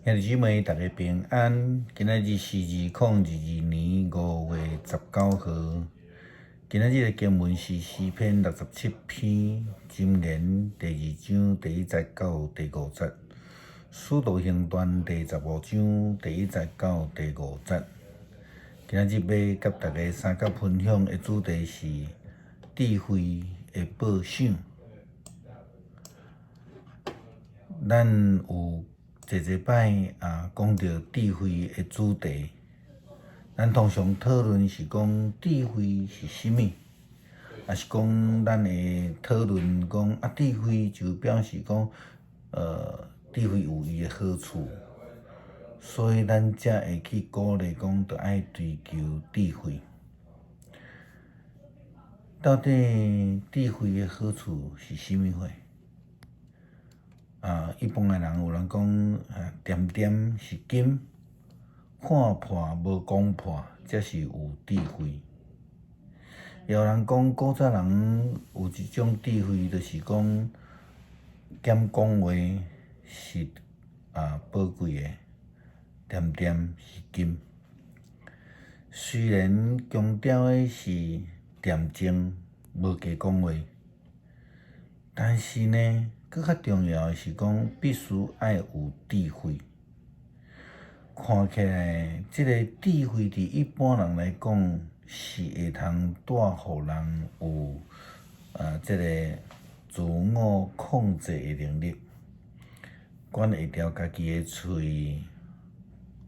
兄弟姊妹，大家平安。今仔日是2022年5月19號。今仔日的經文是詩篇67篇，箴言第二章第一節到第五節，使徒行傳第十五章第一節到第五節。今仔日欲佮大家相佮分享的主題是智慧的報賞。咱有濟濟擺啊，講著智慧的主題，咱通常討論是講智慧是啥物，抑是講咱會討論講啊，智慧就表示講，智慧有伊的好處，所以咱才會去鼓勵講，著愛追求智慧。到底智慧的好處是啥物貨？啊，一般的人有人講，啊，恬恬是金，看破無講破，才是有智慧。也有人講，古早人有一種智慧，就是講減講話是寶貴的，恬恬是金。雖然強調的是恬靜，無加講話，但是呢，閣較重要的是講，必須愛有智慧。看起來，這个智慧佇一般人來講，是會通帶予人有這个自我控制的能力，管會牢家己的喙，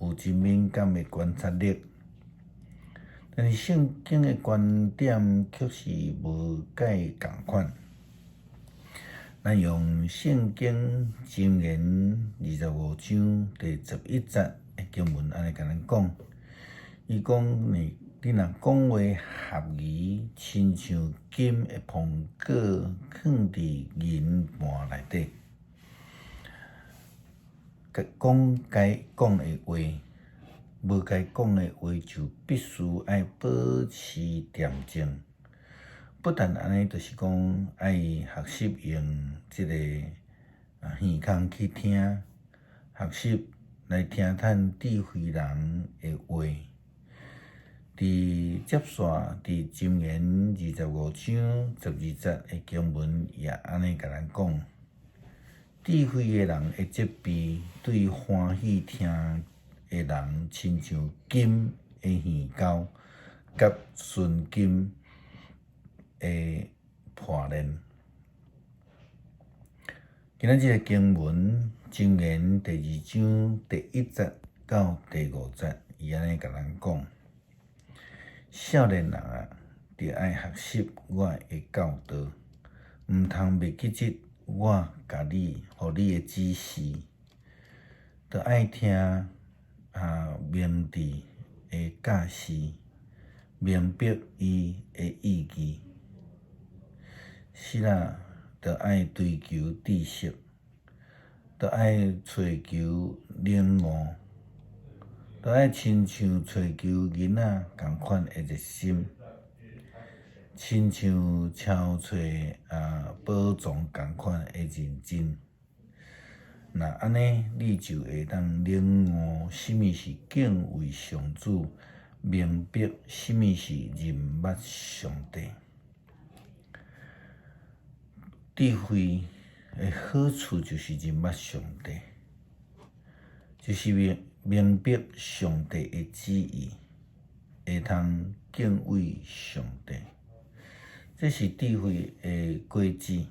有真敏感的觀察力。但是聖經的觀點卻是無蓋仝款。咱用聖經箴言25章第11節的經文按呢共咱講，伊講呢，你若講話合宜，親像金的蘋果囥佇銀盤內底。講該講的話，無該講的話就必須愛保持恬靜。不但按呢，就是講愛學習用這个耳孔去聽，學習來聽趁智慧人的話。佇接續佇箴言25章12節的經文也按呢共咱講：智慧的人的責備，對歡喜聽的人，親像金的耳鈎，佮純金的破鏈。今仔日的經文，箴言第二章第一節到第五節，伊按呢共咱講：少年人啊，著愛學習我的教導，毋通袂記得我共你予你的指示，著愛聽明智的教示，明白伊的意義。是啦，著愛追求知識，著愛揣求領悟，著愛親像揣求銀仔仝款的熱心，親像搜揣寶藏仝款的認真。若按呢，你就會當領悟啥物是敬畏上主，明白啥物是認捌上帝。智慧的好處就是認捌上帝，就是明白上帝的旨意，會通敬畏上帝。這是智慧的果子。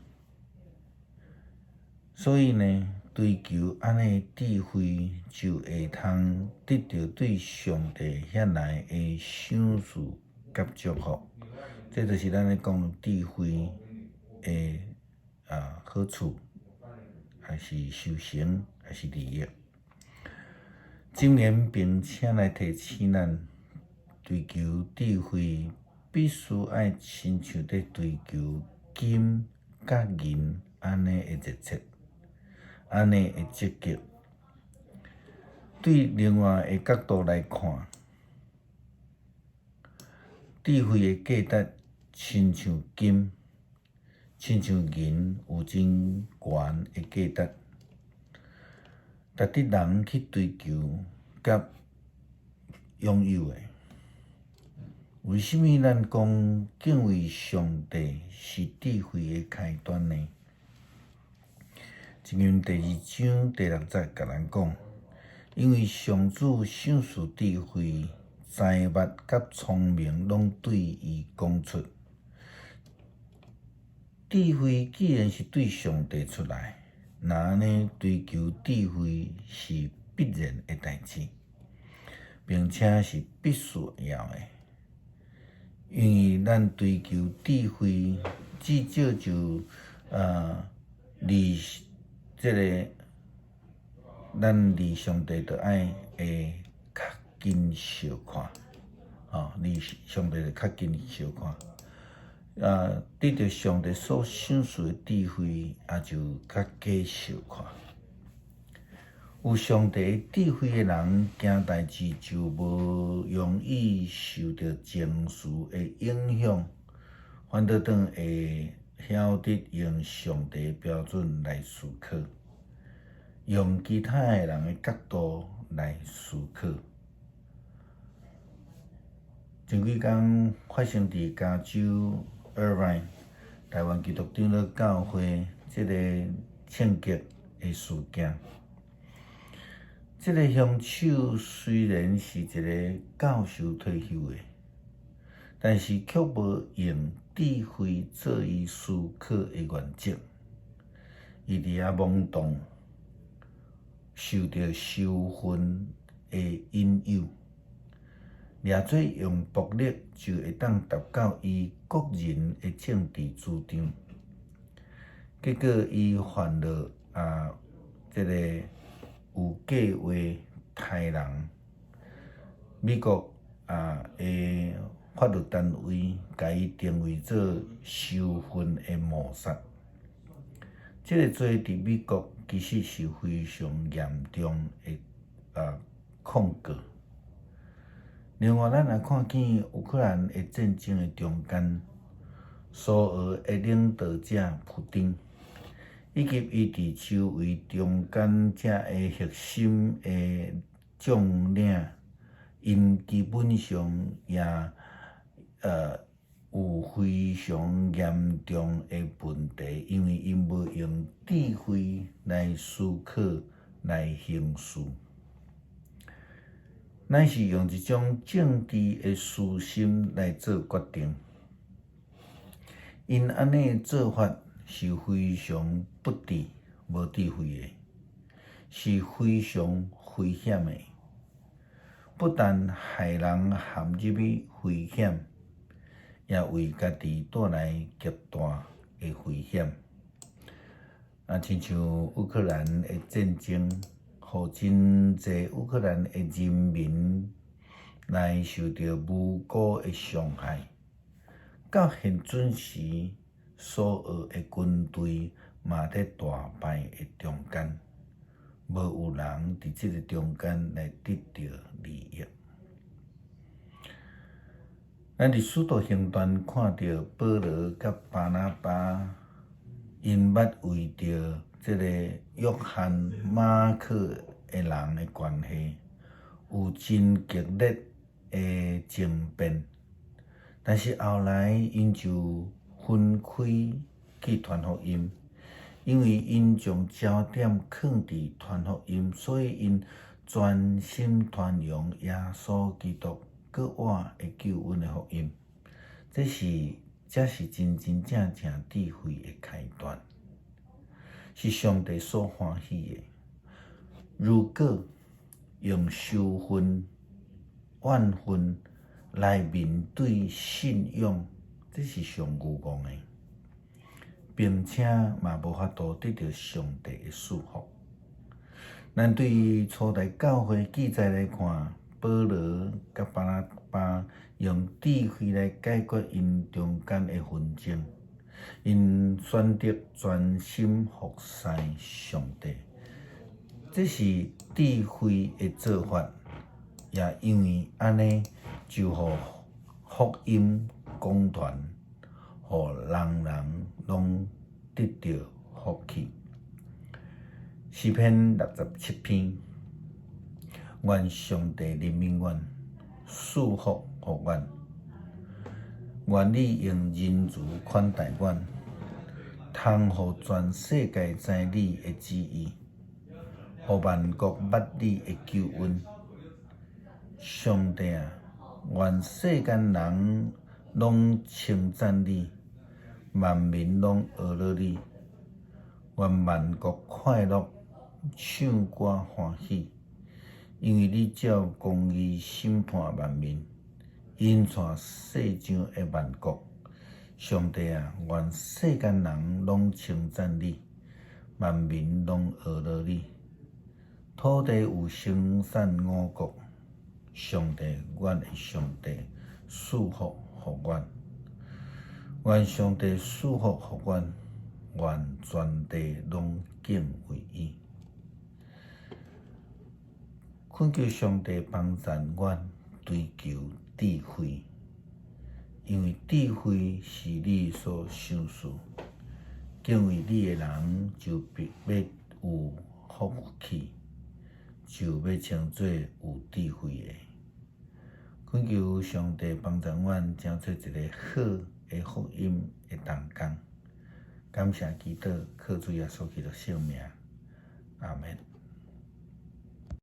所以呢，追求按呢智慧，就會通得著對上帝遐來的賞賜佮祝福。這就是咱咧講智慧的好處，還是修行，還是利益。箴言並且來提醒咱，追求智慧必須愛親像佇追求金佮銀按呢的熱切，按呢的積極。對另外的角度來看，智慧的價值親像金，親像銀有真懸的價值。值得人去追求佮擁有的。為啥物咱講敬畏上帝是智慧的開端呢？箴言第二章第六節共咱講，因為上主賞賜智慧、才捌佮聰明，攏對伊講出。智慧既然是對上帝出來，若按呢追求智慧是必然的代誌，並且是必須要的。因為咱追求智慧，至少就離這个咱離上帝著愛會較緊相看，吼，離上帝著較緊相看。得著上帝所賞賜的智慧，也就較加相看。有上帝智慧的人，行代誌就無容易受著情緒的影響，反倒轉會曉得用上帝標準來思考，用其他的人的角度來思考。前幾工發生佇加州爾灣台灣基督長老教會這個槍擊的事件，這个兇手雖然是一个教授退休的，但是卻無用智慧做伊思考的原則，伊佇遐懵懂，受著仇恨的引誘，掠做用暴力就會當達到伊個人的政治主張，結果伊犯了這个有計劃殺人，美國的法律單位共伊定位做仇恨的謀殺。這个罪佇美國其實是非常嚴重的控告。另外，咱也看見烏克蘭的戰爭的中間，蘇俄的領導者普丁，以及伊佇周圍中間遮的核心的將領，𪜶基本上也有非常嚴重的問題，因為𪜶無用智慧來思考、來行事，乃是用一種政治的私心來做決定。𪜶按呢做法是非常不智、無智慧的，是非常危險的。不但害人陷入去危險，也為家己帶來極大的危險。親像烏克蘭的戰爭，予真濟烏克蘭的人民來受著無辜的傷害。到現陣時，蘇俄的軍隊嘛佇大敗的中間，無有人佇這个中間來得著利益。咱佇使徒行傳看著保羅佮巴拿巴，𪜶捌為著這个約翰馬可的人的關係，有真激烈的爭辯。但是後來𪜶就分開去傳福音，因為𪜶將焦點囥佇傳福音，所以𪜶專心傳揚耶穌基督閣活的救恩的福音。這是真真正正智慧的開端，是上帝所歡喜的。如果用仇恨、怨恨來面對信仰，這是上愚戇的，並且嘛無法度得著上帝的祝福。咱對初代教會記載來看，保羅佮巴拿巴用智慧來解決𪜶中間的紛爭，𪜶選擇專心服侍上帝，這是智慧的做法，也因為按呢，就予福音廣傳，予人人攏得著福氣。詩篇67篇，願上帝憐憫阮，賜福予阮。願你用仁慈款待阮，通予全世界知你的旨意，予萬國捌你的救恩。上帝啊，願世間人攏稱讚你，萬民攏呵咾你。願萬國快樂，唱歌歡喜，因為你照公義審判萬民，引帶世上的萬國。上帝啊，願世間人攏稱讚你，萬民攏呵咾你。土地有生產五穀，上帝，阮的上帝賜福予阮。願上帝賜福予阮，願全地攏敬畏伊。懇求上帝幫贊阮追求智慧，因為智慧是你所賞賜。敬畏你的人就必欲有福氣，就欲稱做有智慧的。懇求上帝幫助阮，成做一个好的福音的同工。感謝基督，靠主耶穌基督聖名，阿門。